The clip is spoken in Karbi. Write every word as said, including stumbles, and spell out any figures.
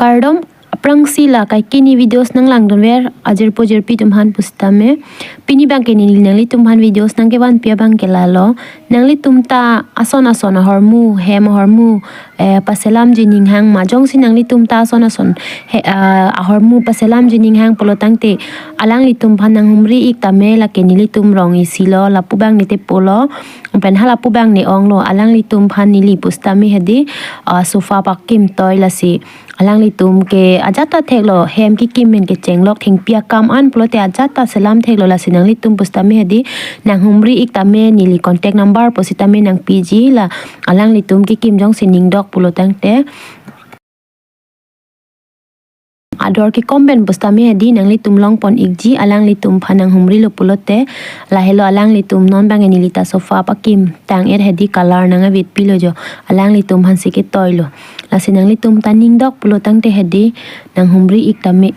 Kardom, aphrangsi la kaikini videos nanglangdunver ajirpo jirpi atum aphan pusitame. Pini abangke neli nanglitum aphan videos nangkevanpi abangke lalo. Nanglitum ta ason ason ahormu, hem ahormu, eh, paselamji ninghang ma, jongsi nanglitum ta ason ason he, ah, ahormu paselamji ninghang pulo tangte, alanglitum aphan nanghumri ik tame, lake nelitum rong isi lo, lapu abang nete pulo, pen ha lapu abang ne onglo, alanglitum aphan neli pusitame hedi, ah, sofa pakim toi lasi. Alanglitum ke ajat ta theklo, hem kekim pen kechenglok, thengpi akam an pulote ajat ta selam theklo, lasi nanglitum pusitame hedi, nanghumri ik tame, neli contact number pusitame nangpiji, la alanglitum kekim jongsi ningdok pulo tangte. Ador kekom pen pusitame hedi nanglitum longpon ikji, alanglitum aphan nanghumrilo pulote. Lahelo alanglitum, non abangke neli ta sofa pakim tang-et hedi, color nangavitpilo jo, alanglitum aphansi ketoilo. Lasi nanglitum ta ningdok pulo tangte hedi, nanghumri ik tame.